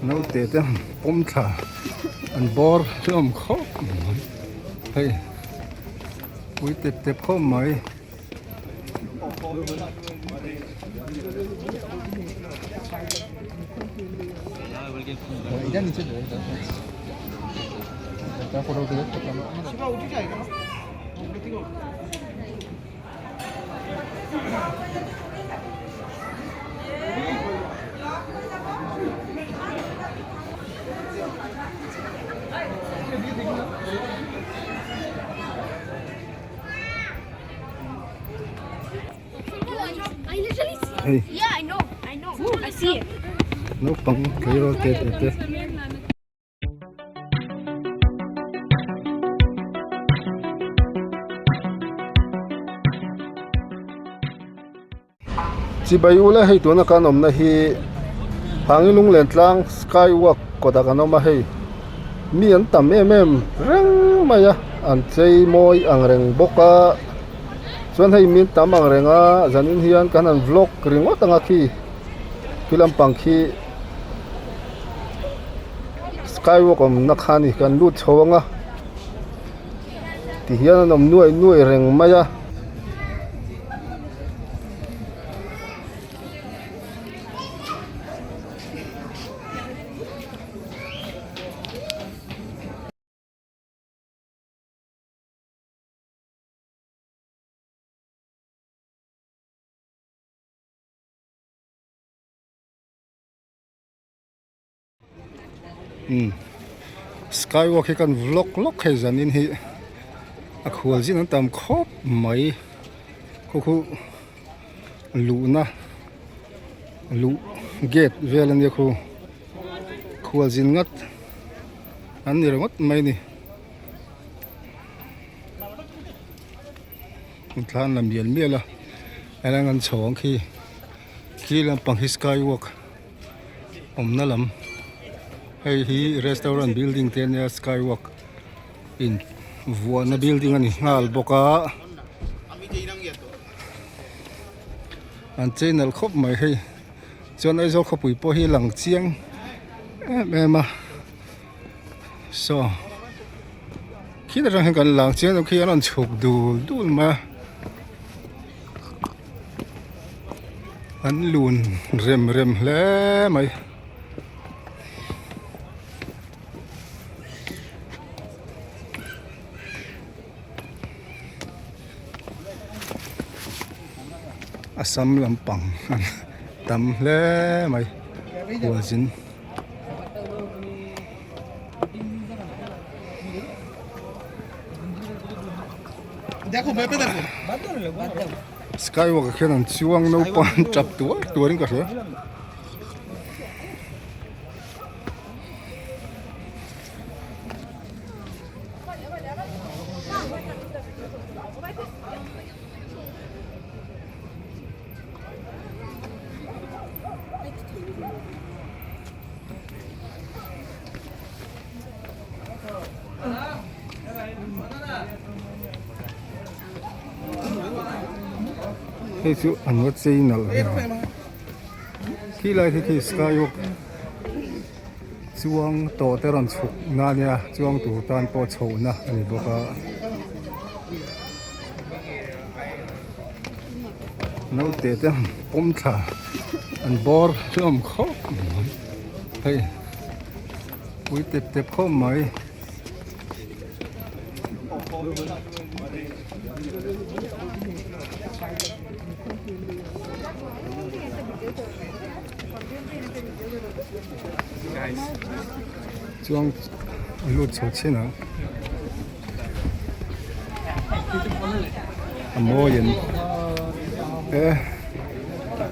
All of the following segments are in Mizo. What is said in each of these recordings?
Naute te an pawm thla an bawr hlawm khawp mai hei pui tep tep khawp mai. Hei naupang tleirawl te te te. Chibai ula hei tuna kan awmna hi Hangi Lunglen tlang sky walk kawtah kan awm a hei mi an tam em em reng mai a an chei mawi ang reng bawk a chuan hei mi an tam ang reng a zanin hian kan han vlog ringawt ang a khi khi lampang khi sky walk awmna kha a ni kan lut chho ang a tihian an awm nuai nuai reng mai a. Sky walk hi kan vlog lawk hei zanin hi a khual zin an tam khawp mai khu khu luhna luh gate vel ania khu khual zin ngat an ni ringawt mai a ni thla an la mial mial a helai an chho ang khi khi lampang hi sky walk. Awmna lam hei hi restaurant building te ania sky walk in vuahna building a ni nghal bawk a an chei nalh khawp mai hei chuan Aizawl khawpui pawh hi lang chiang em em a saw khi atang hian kan lang chiang khi an rawn chhuk dul dul mai a. An lun rem rem hle mai. A sam lampang an tam hle mai khualzin. Skywalk ah khian an chuang naupang an tap tuar tuar in ka hria. Hei chu an va chei nalh ve khi lai khi khi sky walk chuang tawh te rawn chhuk na ania chuang tur tan pawh chhoh na a ni bawk a naute te an pawm thla an bawr hlawm khawp mai hei. Pui tep tep khawp mai. Chuang a lut chho chin ang. A mawi in e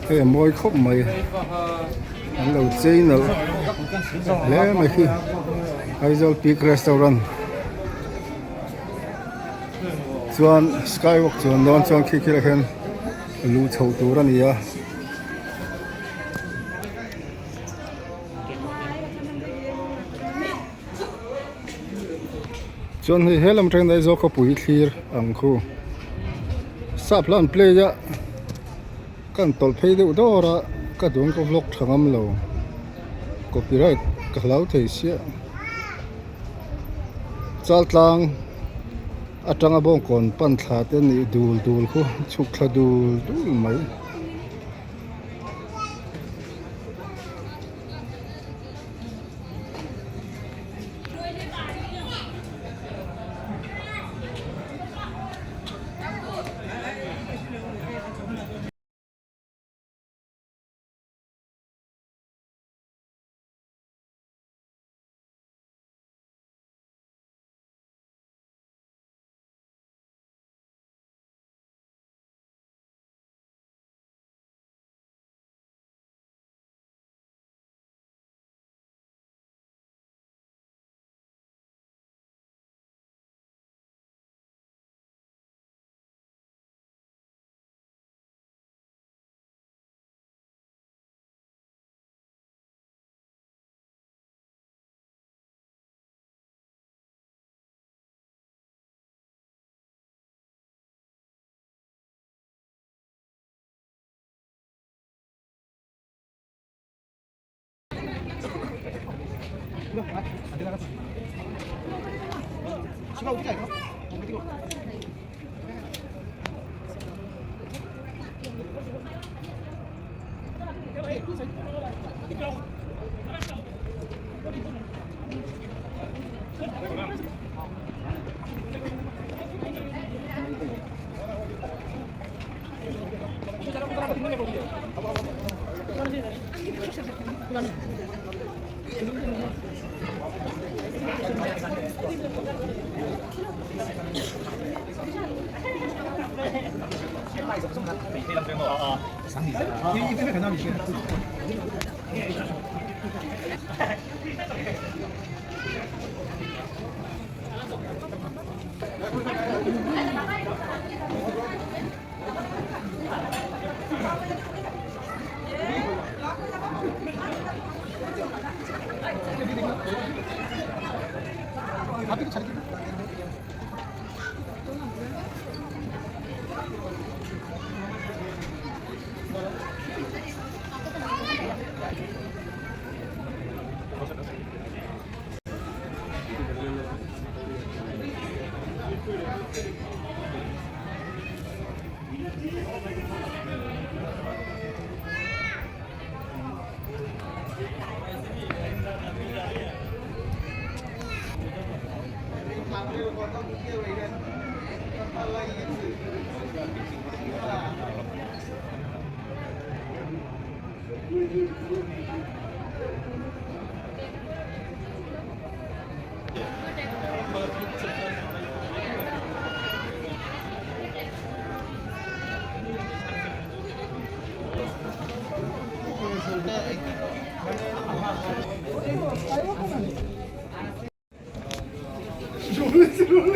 hei a mawi khawp mai an lo chei nalh hle mai khi Aizawl Peak Restaurant chuan sky walk chuan dawn chuan khi khi lah khian luh chhoh tur a ni a. Chuan hei he lam atangin Aizawl khawpui thlir ang khu sap hla an play a kan tawlh phei deuh dawr a. Ka duang ka vlog tha ngam lo copyright ka hlau thei sia Chaltlang atanga bawngkawn pan thla te nih dul dul khu chhuk thla dul dul mai.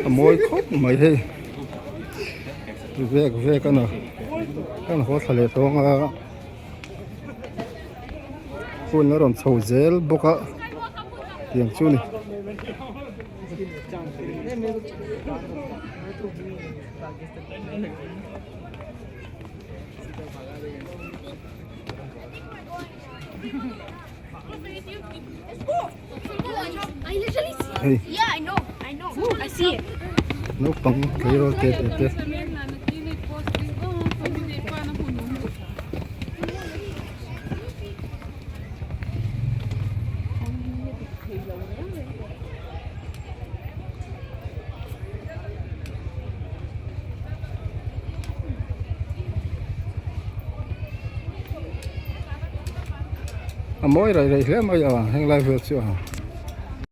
A mawi khawp mai hei vek vek a na kan haw thla leh tawng a phone a rawn chho zel bawk a tiang chu a ni. Hei naupang tleirawl te te te. A mawi raih raih hle mai a heng lai vel chu a.